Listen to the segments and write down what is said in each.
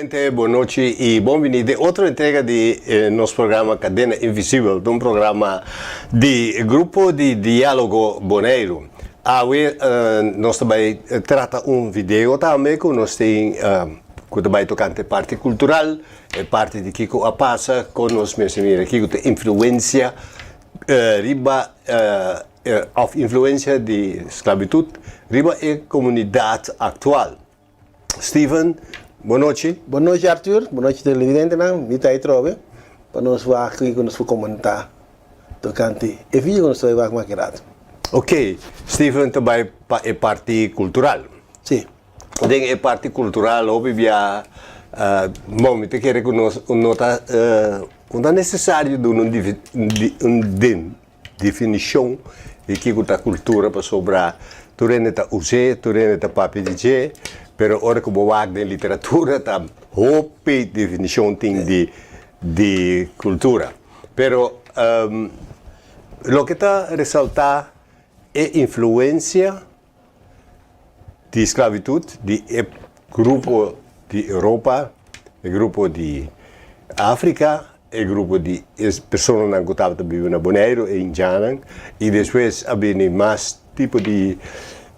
Televidente, bon nochi y bon bini den otro entrega di nos programa Cadena Invisibel, un programa di Grupo di Dialogo Boneiru. Awe nos ta bay trata un video tambe cu nos tin cu ta bay tocante parti cultural, e parti di kico a pasa con nos mester mira kico ta influencia riba of influencia di sclavitud riba e comunidad actual. Steven, bon nochi. Bon nochi Arthur, bon nochi televidentenan, mi ta atrobe pa nos wak kiko nos por komentá tokante e video ku nos ta bai wak maki rato. Ok, Steven ta bai pa e parti kultural. Si. Den e parti kultural hopi bia, bon mi ta kere ku nos no ta no ta nesesario duna un Definishon di kiko ta kultura pasobra tur hende ta us'é, tur hende ta papia di dje, pero ora ku bo wak den literatura ta hopi definishon tin di di kultura. Pero loke ta resaltá e influensia di sklabitut di e grupo di Europa, e grupo di Afrika, e grupo di e personanan ku tabata biba na Boneiru, e indjannan, i despues a bini mas tipo di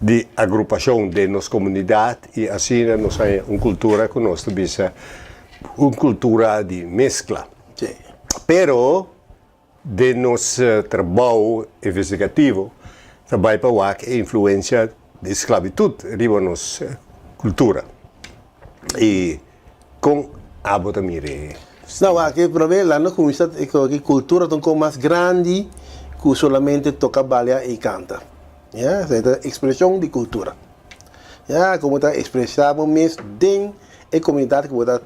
di agrupashon den nos komunidat i asina nos haña un kultura ku nos ta bisa un kultura di meskla. Pero Den nos trabou investigativo ta bai pa wak e influencia di sclavitud riba nos cultura y con abo ta mira e. No, wak e prome la no cuminsa cu e cultura ta un con mas grandi cu solamente toca balia y canta. Ya, esey ta expresion di cultura. Ya, como ta expresa bo mes den e comunidad cu bo ta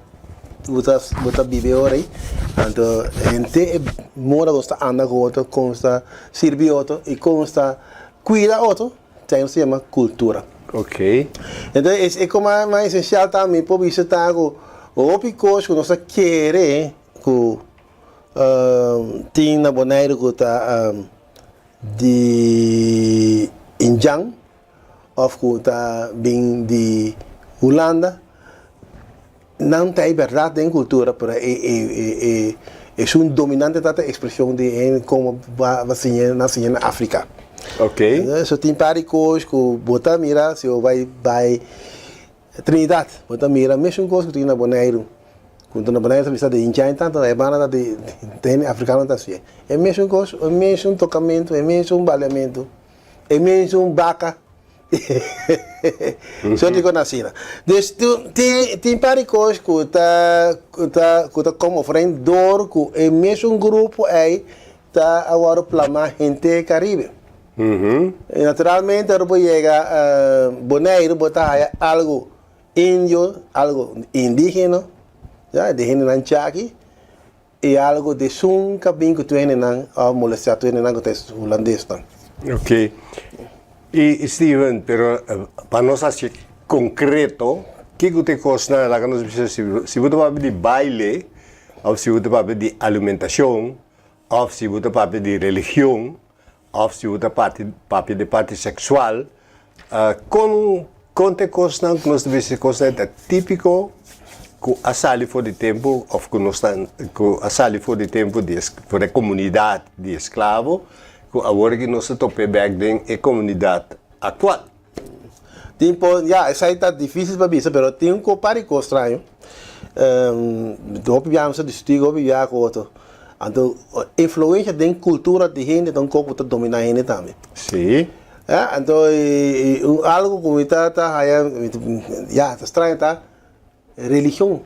bo ta bo ta biba e ora ei. Anto henter e moda nos ta anda cu otro, con nos ta sirbi otro y con nos ta cuida otro, esei nos ta yama cultura. Ok. Entonces e cosa mas esencial ta mi por bisa ta cu hopi cos cu nos ta kere cu tin na Boneiru cu ta di Indian of ku ta bin di Hulanda, nan ta e bèrdat den kultura, pero e e e esun dominante ta ta ekspreshon di hende komo ba ba siña nan siña na Afrika. Ok. So tin par di kos ku bo ta mira si bo bai bai Trinidad, bo ta mira mesun kos ku tin na Boneiru. Ku na Boneiru ta bisa di hinchá tantu, na e banda ta di hende afrikano ta hasié. E mesun kos, e mesun tokamentu, e mesun baliamentu. E mesun baka so di con asina. Dus tin tin par di cos cu ta cu ta cu ta come overeen door cu e mesun grupo ey ta a worde plama henter Caribe. Y naturalmente ora bo yega Boneiru bo ta haya algo indio, algo indigeno, ya, di hendenan chaki. E algo di esun ka bin ku tur hendenan a molestia tur hendenan ku ta e hulandesnan. Ok. I Steven, pero pa nos hasi konkreto, kiko ta e kosnan laga nos bisa si si bo ta papia di baile òf si bo ta papia di alimentashon òf si bo ta papia di religion Of si bo ta parti papia di parti seksual, kon kon ta e kosnan ku nos ta bisa e kosnan ta típiko ku a sali for di tempu òf ku nos ta ku a sali for di tempu di for di e komunidat di esklavo ku awor aki nos ta top'é bèk den e komunidat aktual. Tin por, ya, esei ta difísil pa bisa, pero tin un par di kos straño. Hopi biaha nos ta diskutí, hopi biaha ku otro. Anto, influensia den kultura di hende ta un kos ku ta dominá hende tambe. Sí. Ya, anto algu ku mi ta ta haya, ya, ta straño ta religion.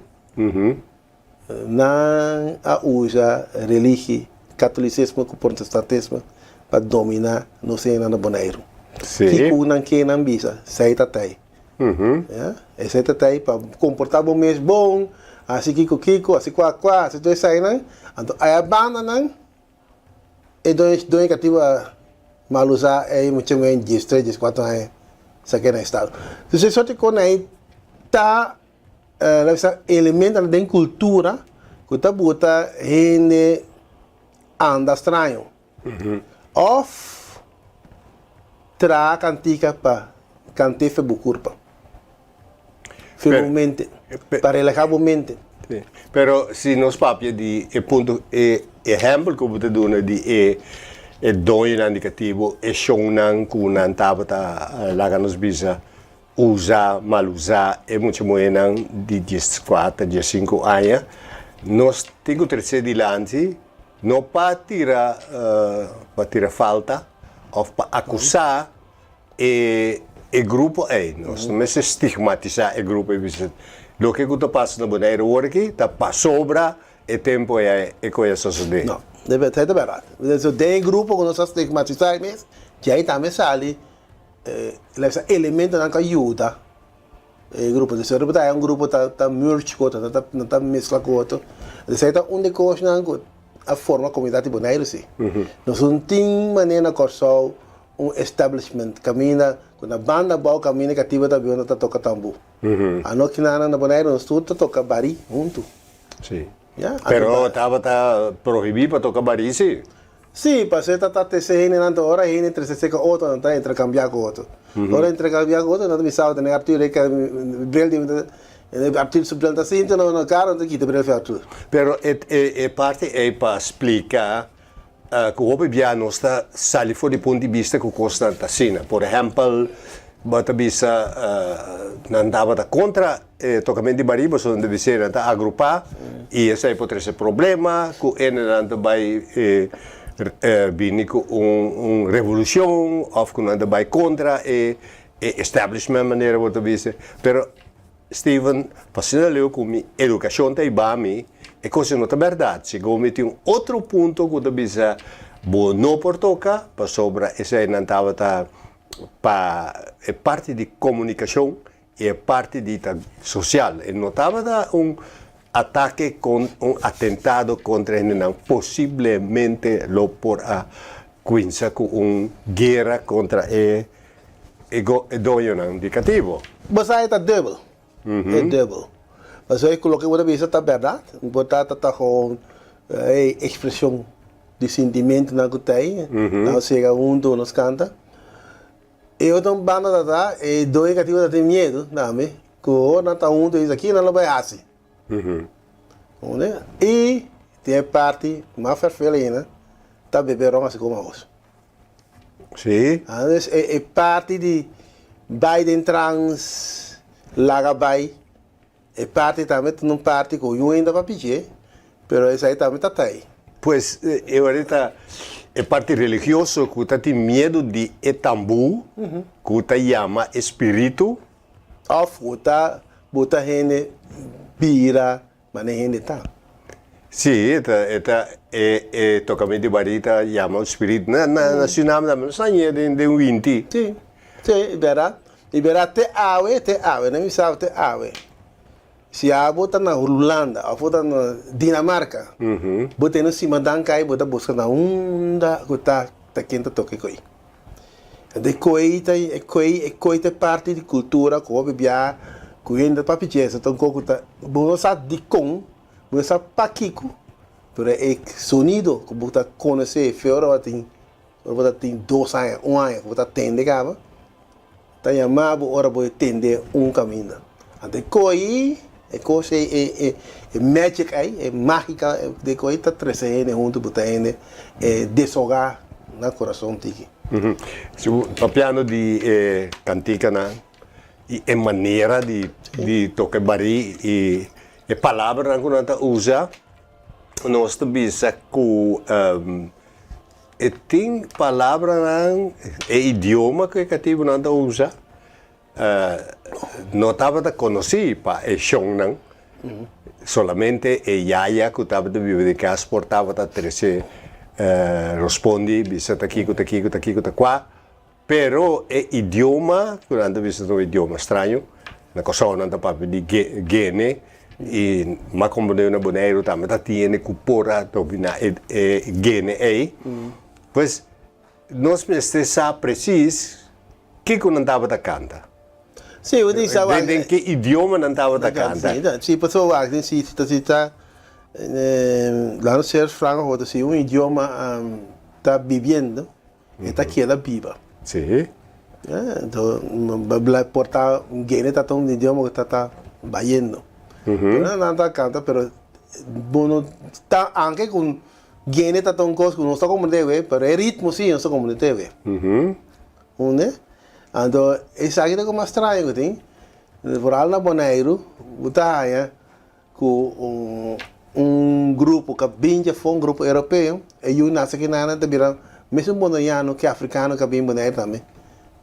Nan a usa religi, katolisismo ku protestantismo, pa dominá nos hendenan na Boneiru. Kiko nan ke nan bisa? Esei ta tei. Ya, esei ta tei pa komportá bo mes bon, hasi kiko kiko, hasi kua kua, hasi tur eseinan. Anto aya banda nan e doño katibu a mal usá e mucha muhé diestres, dieskuatro aña sak'é na estado. Entonces e sorti kos nan ta. Lo bisa elementonan den kultura ku ta buta hende anda straño òf traha kantika pa kant'é fe bo kurpa. Fir bo mente, pa relahá bo mente. Sí. Pero si nos papia di e punto, e ehèmpel ku bo ta duna di e e doñonan di katibu, e shonnan ku nan tabata laga nos bisa usa, mal usa e mucha muhénan di dieskuater, diesinku aña, nos tin ku trese dilanti no pa tira pa tira falta òf pa akusá E e grupo ei, nos no mester stigmatisá e grupo ei bisa loke ku ta pasa na Boneiru awor aki ta pasobra e tempu ei e koe a sosodé. No, esei ta bèrdat. So den e grupo ku nos a stigmatisá ei mes, djei tambe sali lesa elementonan ku a yuda e grupo. Entonces ora bo ta haña un grupo ta ta merge ku otro, nan ta meskla ku otro. Esei ta un di e kosnan ku a forma komunidat di Boneiru si. Nos no tin manera na Kòrsou un establishment kaminda ku na banda abou kaminda katiba ta biba ta toka tambú. Anochi nan na Boneiru nos tur ta toka barí huntu. Sí. Ya, Pero tabata prohibí pa toka barí sí. Sí, pasó ta ta trese hendenan ta ora hende trese seka otro nan ta interkambiá ku otro. Ora interkambiá ku otro nan ta bisa tene Arthur e ka bril di Arthur su bril ta sinti no no karo nan ta kita bril fi Arthur. Pero e e parti ei pa splika Ku hopi bia nos ta sali for di punt di bista ku kosnan ta asina. Por ehèmpel, bo ta bisa nan tabata kontra e tokamentu di barí, pasobra nan ta bisa nan ta agrupá i esei por trese problema ku hendenan ta bai bini ku un revolushon òf ku nan ta bai kontra e establishment manera bo ta bisa. Pero Steven, Pa asina leu ku mi edukashon ta hiba mi, e kos no ta bèrdat. Segun mi tin un otro punto ku ta bisa bo no por toka pasobra eseinan tabata pa e parti di komunikashon i e parti di ta sosial. E no tabata un atake kon un atentado kontra hendenan posiblemente lo por a kuinsa ku un guera kontra e e doñonan di katibo. Bo sa e ta dubbel, e dubbel. Pasobra ku loke bo ta bisa ta bèrdat, bo ta ta gewoon e ekspreshon di sintimentunan ku ta ei, nos yega huntu nos kanta. E otro banda ta ta e doño di katibo ta tin miedu tambe ku ora nan ta huntu e bisa kinan lo bai hasi. I tin e parti mas fèrfel ainda ta bebe ron hasi komo aos. Sí. Antes e e parti di bai den trans laga bai e parti tambe ta un parti ku yu ainda pa pich'é pero esei tambe ta tai. Pues e ora ta e parti religioso ku ta tin miedu di e tambú ku ta yama e spiritu. Òf ku ta buta hende bira Mane hende ta. Sí, e ta, e ta, e, e tocamento di barí ta yama un spiritu. Na, na, na Suriname tambe nos hañ'é den, den winti. Sí, sí, e bèrdat. E bèrdat te awe, te awe, no mi sa te awe. Si abo ta na Hulanda òf bo ta na Dinamarka, bo tene un simadan kai bo ta buska na unda ku ta, ta ken ta toka e koi. E koi ta e koi e koi ta e parti di kultura ku hopi bia ku hende ta papia dje ta un kos ku ta bo no sa dikon bo no sa pakiko pero e sonido ku bo ta konosé fe ora bo tin ora bo ta tin dos aña un aña ku bo ta tende kaba Ta yama bo ora bo e tende un kaminda. Anto e koi, e kos ei, e e e magic ei, e magika di e koi ta trese hende huntu, bo ta hende desogá nan kurason tiki. Si bo papiando di e kantikanan i e manera di di toka e barí i e palabranan ku nan ta usa, nos ta bisa ku E tin palabranan, e idioma ku e katibunan ta usa no tabata konosí pa e shonnan. Solamente e yaya ku tabata biba den kas por tabata trese rospondi, bisa ta kiko, ta kiko, ta kiko, ta kua. Pero e idioma ku nan ta bisa ta un idioma straño. Na Kòrsou nan ta papia di gene i mas komprendé na Boneiru tambe ta tin hende ku por a dominá e gene ei. Pues nos mester sa presis kiko nan tabata kanta. Sí, bo tin sa wak. Den ki idioma nan tabata kanta. Sí, pasobra wak den si ta si ta laat nos ser franko si un idioma ta bibiendo. E ta keda biba. Sí. Enton, por ta gene ta ta un idioma ku ta ta. Bayendo. Pero nan ta kanta pero bo no ta anke ku gene ta ta un kos ku nos ta komprendé we pero e ritmo si nos ta komprendé we. Hunde? Anto esaki ta ku mas straño ku tin foral na Boneiru bo ta haña ku un grupo ku a bin dje afó un grupo europeo e yu nase aki nan ta bira mesun boneriano ku e afrikano ku a bin Boneiru tambe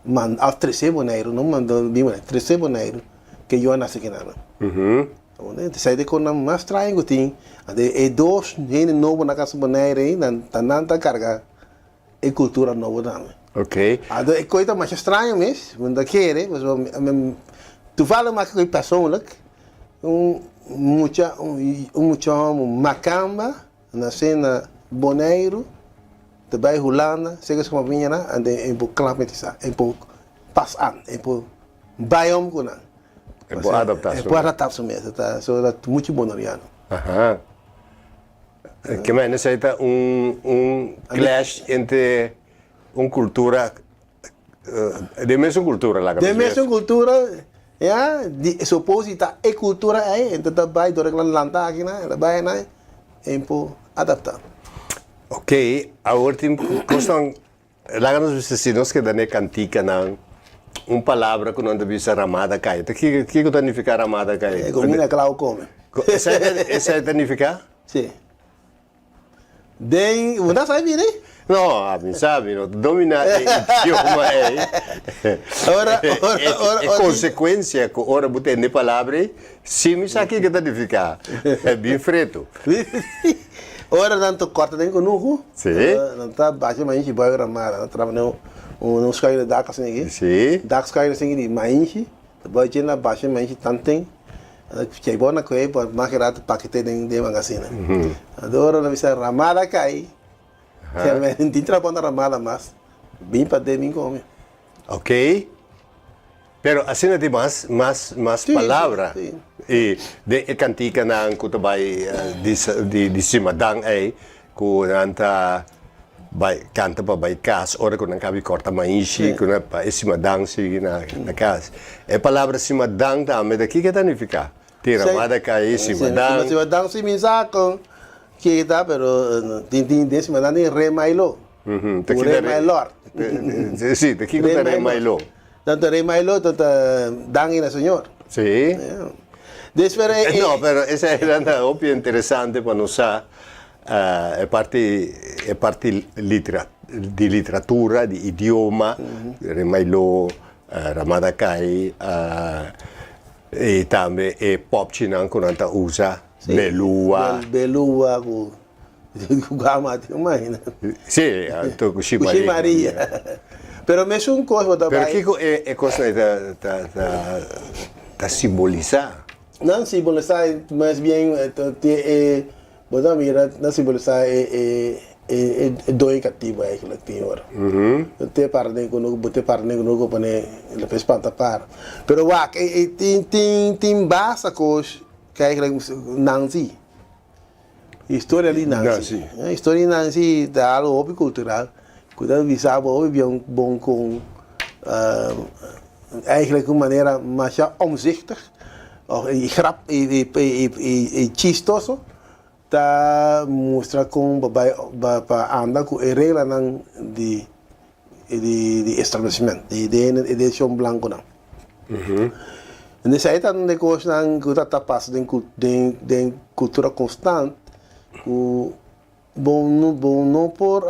manda òf tresé Boneiru no manda bin Boneiru tresé Boneiru ku e yu a nase aki nan. Esei ta e kosnan mas straño ku tin anto e dos hende nobo na kasa Boneiru ei nan ta nan ta karga e kultura nobo tambe. Anto e kos ta masha straño mes, mi no ta kere pasobra mi toevallig maki ku persoonlijk un mucha un mucha hòmber makamba nase na Boneiru ta bai Hulanda seka su familia nan anto e por klap miti sa e por pas an e por bai om ku nan. E por adapta su mes. E por adapta su mes ta so ta muchu boneriano. Aha. Ke men esei ta un un clash entre un cultura den mesun cultura laga nos Den mesun cultura ya di suppose di ta e cultura ei enta ta bai dor e lanta aki nan e ta bai nan e por adapta. Ok awor tin cosnan Laga nos bisa si nos keda n'e kantikanan, un palabra ku nan ta bisa ramada kai. Ta kiko kiko ta nifiká ramada kai? E kumina kla ku kome. Esei ta esei ta nifiká? Si. Den, bo ta sabi bini? No, ami sabi, no ta dominá e idioma ei. Ora, ora, ora, E konsekuensia ku ora bo tende e palabra ei, si mi sa kiko ta nifiká. Bin fretu. Ora nan ta kòrta den kunuku, Sí. nan ta basha mainshi bòi ramada. Nan traha manera un schuine dak asin aki. Sí. Dak schuine asin di mainshi. Ta bòi dje nan basha mainshi tanten. Chei bo na kuei pa mas ke rato pakete den den magasina. Anto ora nan bisa ramada kai, tin trabou na ramada mas, bin paden bin kome. Ok. Pero asina tin mas mas mas palabra i den e kantikanan ku ta bai di di simadan ei ku nan ta bai kanta pa bai kas ora ku nan kabi kòrta maishi ku nan pa e simadan sigui na na kas. E palabra simadan tambe ta kiko ta nifiká? Tin ramada kai simadan. Simadan si mi sa kon kiko ta pero tin tin den simadan tin remailo. Ta Rei Mailor. Sí, ta kiko ta Rei Mailor? Tanto Rei Mailor ta ta danki na Señor. Sí. Des pero e No, pero esei era ta hopi interesante pa nos sa e parti e parti litera di literatura, di idioma, Rei Mailor, Ramadakai, i tambe e popchinan ku nan ta usa, Belua. Belua ku Ku gama tin imagina. Sí, anto ku Shi Ku Shi Maria. Pero mesun kos bo ta Pero bai. kiko e e kosnan ei ta ta ta ta simbolisá? Nan simbolisá mas bien te e bo ta mira nan simbolisá e e e e doño katibu eigenlijk tin ora. Te para den kunuku bo te para den kunuku pone lo spanta para. Pero wak e e tin tin tin basta kos ku eigenlijk nan si. Historia di Nancy. Historia di Nancy ta algo hopi cultural cu ta bisa bo hopi bien bon con eigenlijk un manera masha omzichtig of y grap y chistoso ta mustra con bo bay pa anda cu e reglanan di di estableciment di e shon blanconan. Esei ta un di e kosnan ku ta pasa den den kultura konstant ku bo no bo no por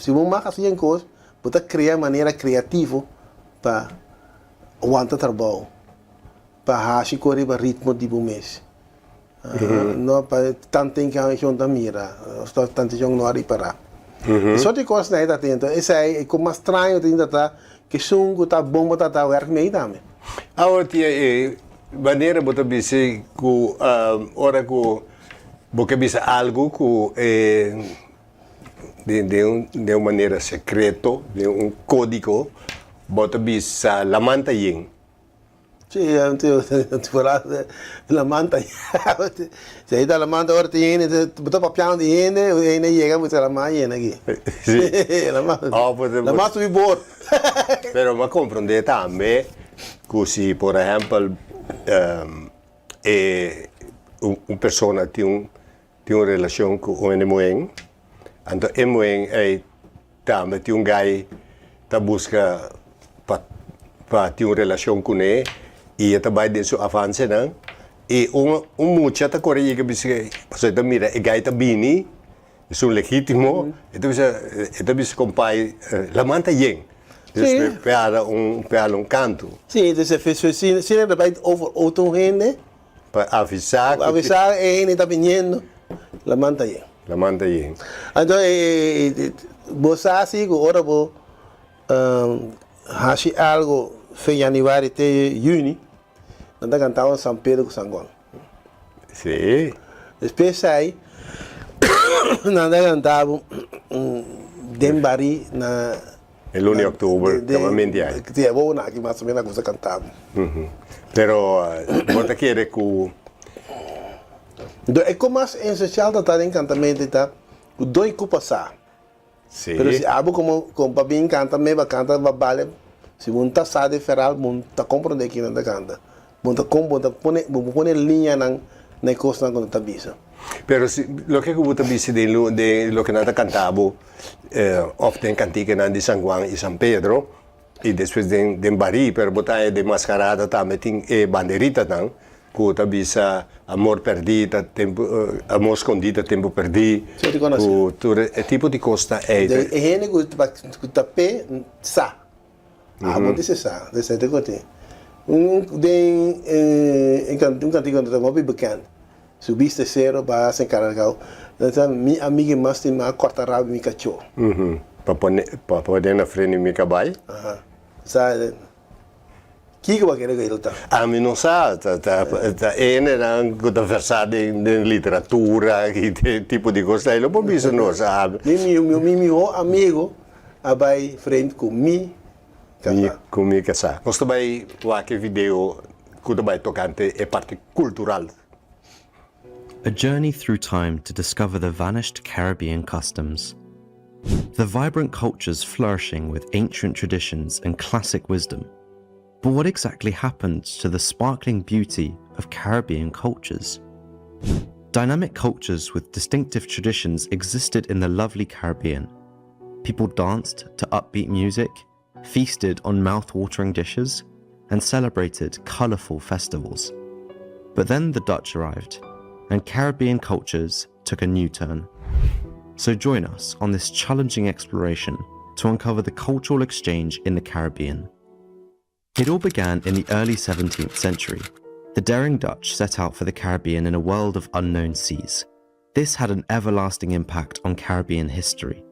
si bo mak hasi e kos bo ta krea manera kreativo pa wanta trabou pa hasi ku riba ritmo di bo mes. No pa tanten ku shon ta mira of tanten shon no a ripará. E sort di kosnan ei ta tin. Enton esei e kos mas straño tin ta ta ku esun ku ta bon bo ta ta wèrk mei tambe. Awor tia e manera bo ta bisa ku ora ku bo ke bisa algu ku e den un den un manera sekreto den un kódigo bo ta bisa laman ta yen. Sí, la manta. Si ahí ta la manta ora tin hende, bo ta papiando di hende, hende yega bo ta la man yena aki. Sí. La man, Oh, pues, la man subi bor. Pero mi a comprende tambe cu si por ehempel. e un persona tin un tin un relashon ku un hende muhé, anto e muhé ei tambe tin un gai ta buska pa pa tin un relashon kuné i e ta bai den su avansenan i un un mucha ta kore yega bisa pasobra e ta mira e gai ta bini esun legítimo e ta bisa e ta bisa kompai laman ta yen dus pe hala un pe hala un kantu. Sí, dus si si nan ta bai over otro hende. Pa avisá ku. Avisá e hende ta biniendo, laman ta yen. Laman ta yen. Anto bo sa si ku ora bo hasi algo fe yanüari te yüni, nan ta kantaba San Pedro ku San Juan. Sí. Despues ai nan ta kantaba den barí na. E luna di oktober kaba menti ai. Sí, e wou aki mas o menos a kuminsa kantaba. Pero bo ta kere ku. Enton e ku mas esensial ta ta den kantamentu ta ku doi ku pasá. Sí. Pero si abo komo komo pa bin kanta me ba kanta ba bale si bo no ta sa di feral bo no ta komprende kinan ta kanta. Bo ta kon bo ta pone bo por pone liñanan na e kosnan ku nan ta bisa. Pero si loke ku bo ta bisa den lo den loke nan ta kanta bo òf den kantikanan di San Juan i San Pedro i despues den den barí pero bo ta haña den maskarada tambe tin e banderitanan ku ta bisa amor pèrdí ta tempu amor skondí ta tempu pèrdí ku tur e tipo di kos ta ei. E hende ku ta p'e sa. Abo di sesa, di sete kote. Un den un kantika ta hopi bekend. Subiste sero ba sen kargao. Dan sa mi amiga mas stima a korta rabo mi kachó. Pa pone pa pone na frente mi kabai. Aha. Sa kiko bo a kere ku el ta? Ami no sa, ta ta ta enenan ku ta versá den den literatura i den tipo di kos ei lo por bisa nos. Mi mi mihó amigo A bai frent ku mi kasá. Ku mi kasá. Nos ta bai wak e video ku ta bai tokante e parti kultural. A journey through time to discover the vanished Caribbean customs. The vibrant cultures flourishing with ancient traditions and classic wisdom. But what exactly happened to the sparkling beauty of Caribbean cultures? Dynamic cultures with distinctive traditions existed in the lovely Caribbean. People danced to upbeat music, feasted on mouth-watering dishes, and celebrated colorful festivals. But then the Dutch arrived, and Caribbean cultures took a new turn. So join us on this challenging exploration to uncover the cultural exchange in the Caribbean. It all began in the early 17th century. The daring Dutch set out for the Caribbean in a world of unknown seas. This had an everlasting impact on Caribbean history.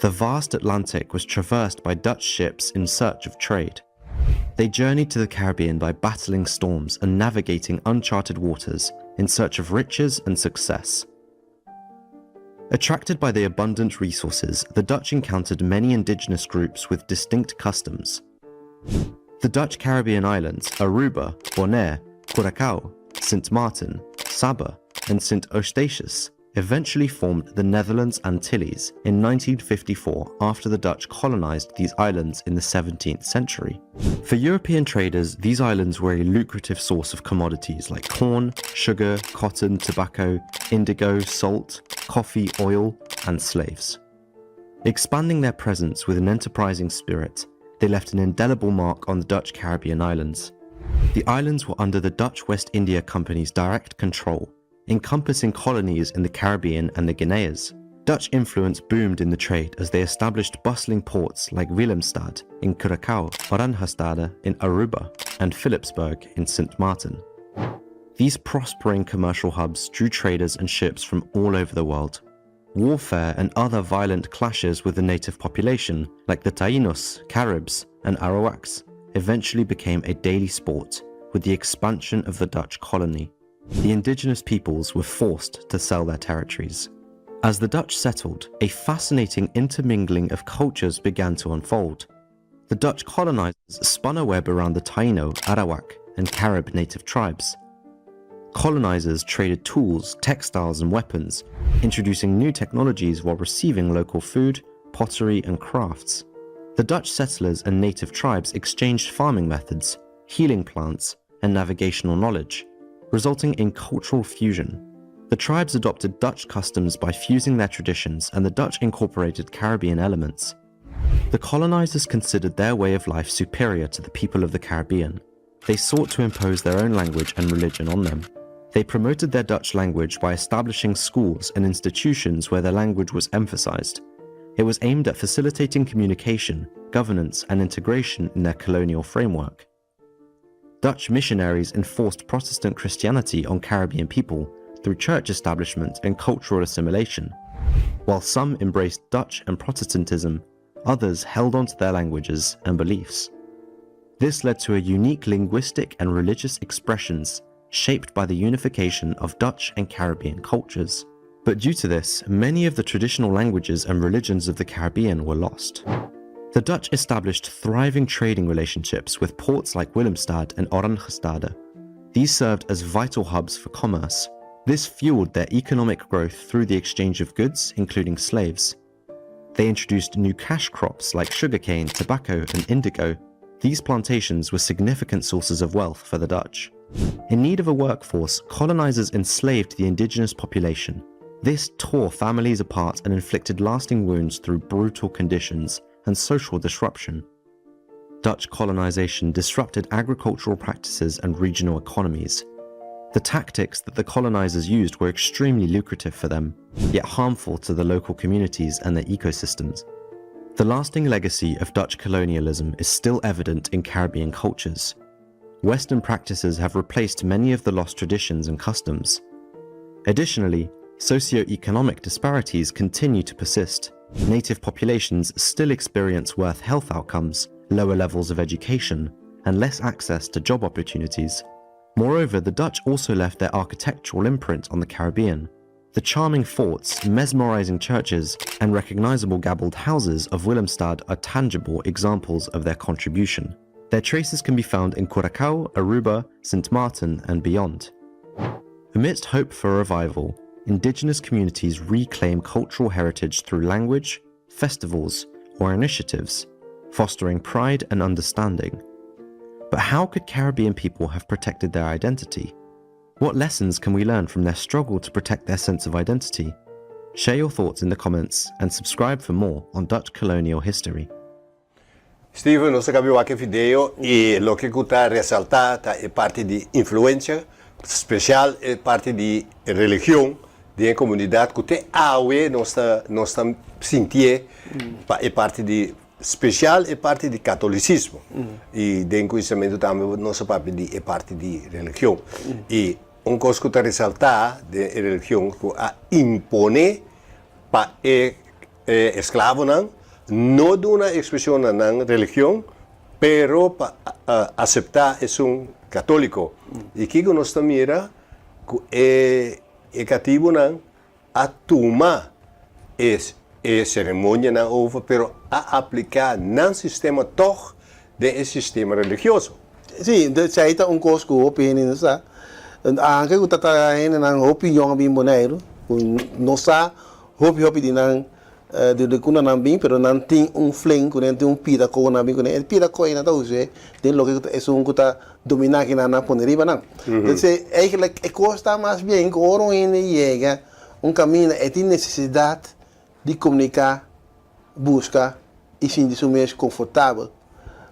The vast Atlantic was traversed by Dutch ships in search of trade. They journeyed to the Caribbean by battling storms and navigating uncharted waters in search of riches and success. Attracted by the abundant resources, the Dutch encountered many indigenous groups with distinct customs. The Dutch Caribbean islands Aruba, Bonaire, Curacao, St. Martin, Saba, and St. Eustatius eventually formed the Netherlands Antilles in 1954 after the Dutch colonized these islands in the 17th century. For European traders, these islands were a lucrative source of commodities like corn, sugar, cotton, tobacco, indigo, salt, coffee, oil, and slaves. Expanding their presence with an enterprising spirit, they left an indelible mark on the Dutch Caribbean islands. The islands were under the Dutch West India Company's direct control, encompassing colonies in the Caribbean and the Guineas. Dutch influence boomed in the trade as they established bustling ports like Willemstad in Curacao, Oranjestad in Aruba, and Philipsburg in St. Martin. These prospering commercial hubs drew traders and ships from all over the world. Warfare and other violent clashes with the native population, like the Tainos, Caribs, and Arawaks, eventually became a daily sport with the expansion of the Dutch colony. The indigenous peoples were forced to sell their territories. As the Dutch settled, a fascinating intermingling of cultures began to unfold. The Dutch colonizers spun a web around the Taino, Arawak, and Carib native tribes. Colonizers traded tools, textiles, and weapons, introducing new technologies while receiving local food, pottery, and crafts. The Dutch settlers and native tribes exchanged farming methods, healing plants, and navigational knowledge. resulting in cultural fusion. The tribes adopted Dutch customs by fusing their traditions, and the Dutch incorporated Caribbean elements. The colonizers considered their way of life superior to the people of the Caribbean. They sought to impose their own language and religion on them. They promoted their Dutch language by establishing schools and institutions where their language was emphasized. It was aimed at facilitating communication, governance, and integration in their colonial framework. Dutch missionaries enforced Protestant Christianity on Caribbean people through church establishment and cultural assimilation. While some embraced Dutch and Protestantism, others held on to their languages and beliefs. This led to a unique linguistic and religious expressions shaped by the unification of Dutch and Caribbean cultures. But due to this, many of the traditional languages and religions of the Caribbean were lost. The Dutch established thriving trading relationships with ports like Willemstad and Oranjestad. These served as vital hubs for commerce. This fueled their economic growth through the exchange of goods, including slaves. They introduced new cash crops like sugarcane, tobacco, and indigo. These plantations were significant sources of wealth for the Dutch. In need of a workforce, colonizers enslaved the indigenous population. This tore families apart and inflicted lasting wounds through brutal conditions and social disruption. Dutch colonization disrupted agricultural practices and regional economies. The tactics that the colonizers used were extremely lucrative for them, yet harmful to the local communities and their ecosystems. The lasting legacy of Dutch colonialism is still evident in Caribbean cultures. Western practices have replaced many of the lost traditions and customs. Additionally, socio-economic disparities continue to persist. Native populations still experience worse health outcomes, lower levels of education, and less access to job opportunities. Moreover, the Dutch also left their architectural imprint on the Caribbean. The charming forts, mesmerizing churches, and recognizable gabbled houses of Willemstad are tangible examples of their contribution. Their traces can be found in Curacao, Aruba, St. Martin, and beyond. Amidst hope for revival, indigenous communities reclaim cultural heritage through language, festivals, or initiatives, fostering pride and understanding. But how could Caribbean people have protected their identity? What lessons can we learn from their struggle to protect their sense of identity? Share your thoughts in the comments and subscribe for more on Dutch colonial history. Steven, nos a kaba wak e video i loke ku ta resaltá ta e parti di influensia, spesial e parti di religion den e komunidat ku te awe nos ta nos ta sintié pa e parti di spesial e parti di katolisismo i den kuinsamentu tambe nos a papia di e parti di religion i un kos ku ta resaltá den e religion ku a imponé pa e E esklabonan no duna ekspreshon na nan religion, pero pa aseptá esun katóliko. I kiko nos ta mira? Ku e e katibunan a tuma e e seremonianan over, pero a apliká nan sistema tòg den e sistema religioso. Sí, esei ta un kos ku hopi hende no sa. Anke ku ta traha hendenan hopi yòn a bin Boneiru, ku no sa Hopi hopi di nan di di ku nan bin pero nan tin un fling ku nan tin un pida ko nan bin kuné e pida ko ei nan ta us'é den loke ku ta esun ku ta dominá ki nan a pone riba nan. Entonces eigenlijk e kos ta mas bien ku ora un hende yega un kaminda e tin nesesidat di komuniká, buska i sinti su mes konfortabel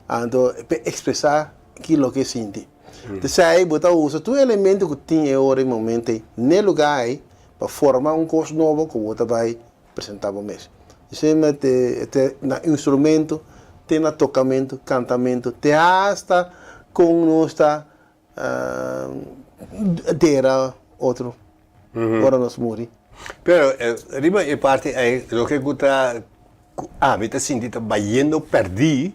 anto pa ekspresá ki loke e sinti. P'esei bo ta usa tur elemento ku tin e ora i momento ei n'e lugá ei pa forma un kos nobo ku bo ta bai presentá bo mes. Esei te na instrumento, te na tokamentu, kantamentu, te asta kon nos ta dera otro ora nos muri. Pero riba e parti ei loke ku ta ku ami ta sinti ta bayendo pèrdí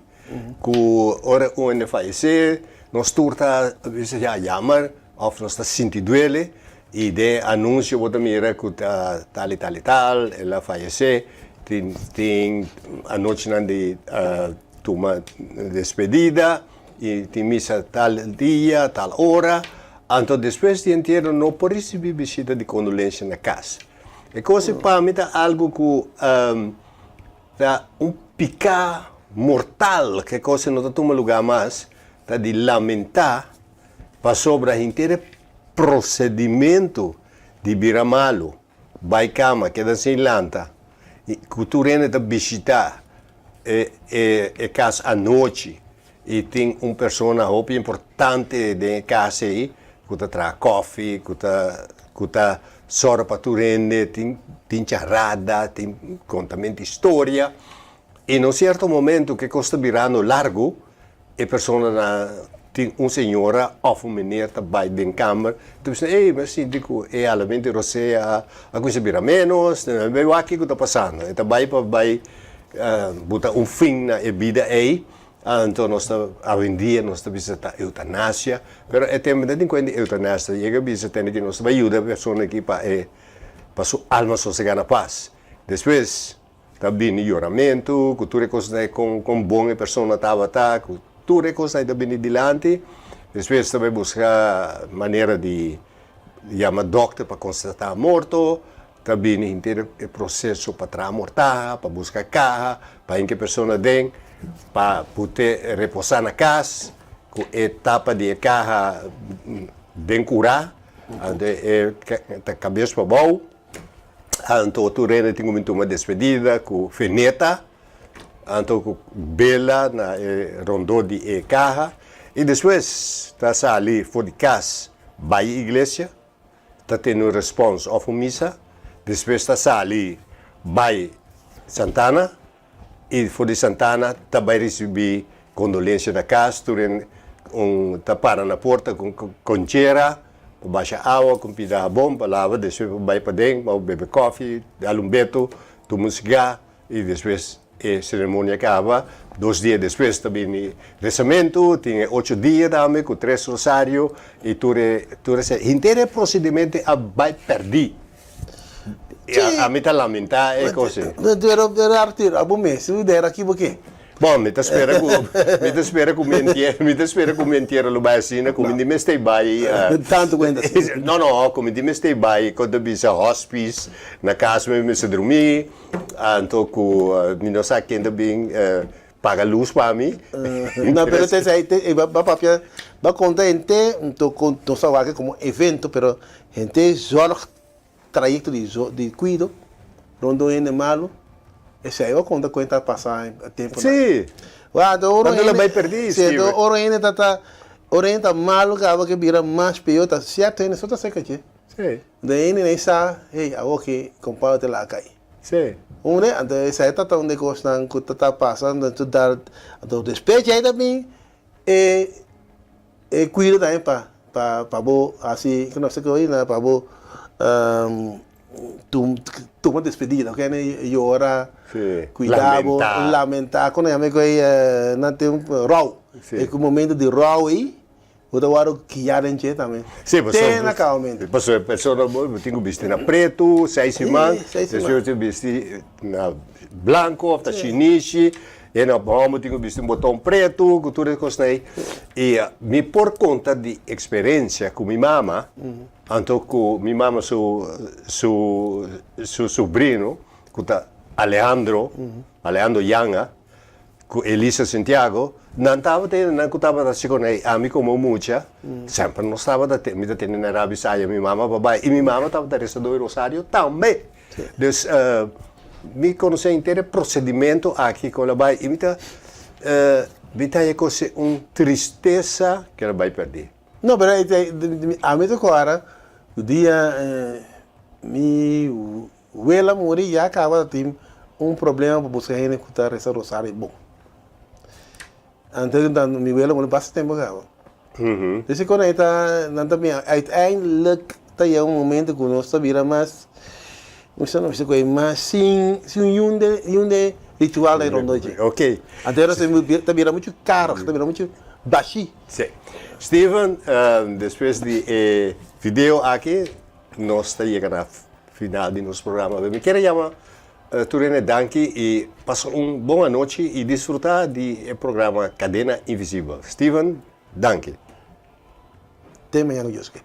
ku ora un hende fayesé nos tur ta bisa ya jammer òf nos ta sinti duele i den anunsio bo ta mira ku ta tal i tal i tal el a fayesé tin tin anochinan di tuma despedida i tin misa tal dia tal ora anto despues di entiero no por risibí bishita di kondolensia na kas. E kos ei pa mi ta algu ku ta un piká mortal, ku e kos ei no ta tuma lugá mas, ta di lamentá pasobra henter e. prosedimentu di bira malu, bai kama, keda sin lanta, i ku tur hende ta bishitá e e e kas anochi i tin un persona hopi importante den e kas ei ku ta traha kòfi, ku ta ku ta sòru pa tur hende, tin tin charada, tin kontamentu historia. I na un sierto momento ku e kos ta birando largu, E persona na tin un señora of un meneer ta bai den kamer ta bisa ey mi a sinti ku e halamentu di rosea a kuminsa bira menos mi a bai wak kiko ta pasando e ta bai pa bai buta un fin na e bida ey anto nos ta awendia nos ta bisa ta eutanasia pero e tempo no tin kuenta di eutanasia yega bisa tende ki nos ta bai yuda e persona aki pa e pa su alma sosega na pas despues. Ta bini yoramentu, ku tur e kosnan ei kon kon bon e persona tabata, ku tur e kosnan ei ta bini dilanti. Despues ta bai buska manera di yama dòkter pa konstatá morto. Ta bini henter e proseso pa traha mortaha, pa buska kaha, pa hinka e persona den, pa put'é reposá na kas, ku e tapa di e kaha den kurá, anto e ta kabes pabou. Anto tur hende tin ku bin tuma despedida ku feneta, anto ku bela na e rondó di e kaha i despues ta sali for di kas bai iglesia, ta tene un respons òf un misa, despues ta sali bai Santana i for di Santana ta bai risibí kondolensia na kas, tur hende un ta para na porta ku konchera pa basha awa ku pida habon pa lava, despues pa bai paden pa bebe kòfi, dal un beto, tuma un sigá i despues e seremonia kaba. Dos dia despues ta bini resamentu, tin e ocho dia tambe ku tres rosario i tur e tur esei. Henter e prosedimentu a bai pèrdí. Ami ta lamentá e kos ei. Pero pero Arthur, abo mes, su idea era kibo ke? Bon, mi ta spera ku mi ta spera ku mi entiero mi ta spera ku mi entiero lo bai asina ku mi di mester bai Tantu ku hende asina. No no, ku mi di mester bai kon ta bisa hospice na kas mi mester drumí, anto ku mi no sa ken ta bin paga lus pa mi. No, pero te esei te ba papia ba konta hende anto ku nos a wak komo evento pero hende zorg Trayecto di di cuido rond un hende malo esey bo conta cu ta pasa e temponan. Sí. Wa anto ora un Cuando lo hende bay perdi, sí anto Steven. ora un hende ta ta ora un hende ta malo caba ke bira mas peor ta cierto hende so ta seca dje. Sí. Anto e hende nan sa hey awor ke compa te laga cay. Sí. Hunde anto esey ta ta un de cosnan cu ta ta pasa anto dar anto despues dje ta bin e E cuido tambe pa pa pa bo haci cu nos ta coge na pa bo tuma despedida ok yora cuida bo lamenta cu nan yama e nan tin un rou e momento di rou ey bo ta worde guia den dje tambe te na acabamento. Pasobra e persona bo tin cu bisti na preto seis siman despues bo tin cu bisti na blanco of ta shinishi. E na hòmber tin ku bisti un boton pretu ku tur e kosnan ei. I mi por konta di eksperensia ku mi mama, anto ku mi mama su su su subrino ku ta Alejandro, Alejandro Yanga, ku Elisa Santiago, nan tabata e nan ku tabata hasi kon ei. Ami komo mucha semper nos tabata mi ta tene na rabia saya mi mama pa bai i mi mama tabata resa doi rosario tambe. Dus mi konosé henter e procedimento aki kon a bai i mi ta mi ta haña kos un tristesa ku el a bai pèrdí. No, pero ami ta kòrda ku dia mi wela muri ya kaba ta tin un problema pa buska hende ku ta resa rosario bon. Anto mi wela muri basta tempu kaba. Disi kon ei ta nan ta bin uiteindelijk ta yega un momento ku nos ta bira mas mi sa no bisa ku ei mas sin sin yunde yunde ritual den rondó dje. Ok. Anto era ta bira muchu karo ta bira muchu bashí. Sí. Steven, despues di e video aki nos ta yega na final di nos programa. Mi kier a yama Tur hende danki i pasa un bon anochi i disfruta di e programa Cadena Invisibel. Steven, danki. Te mañana Dios ke.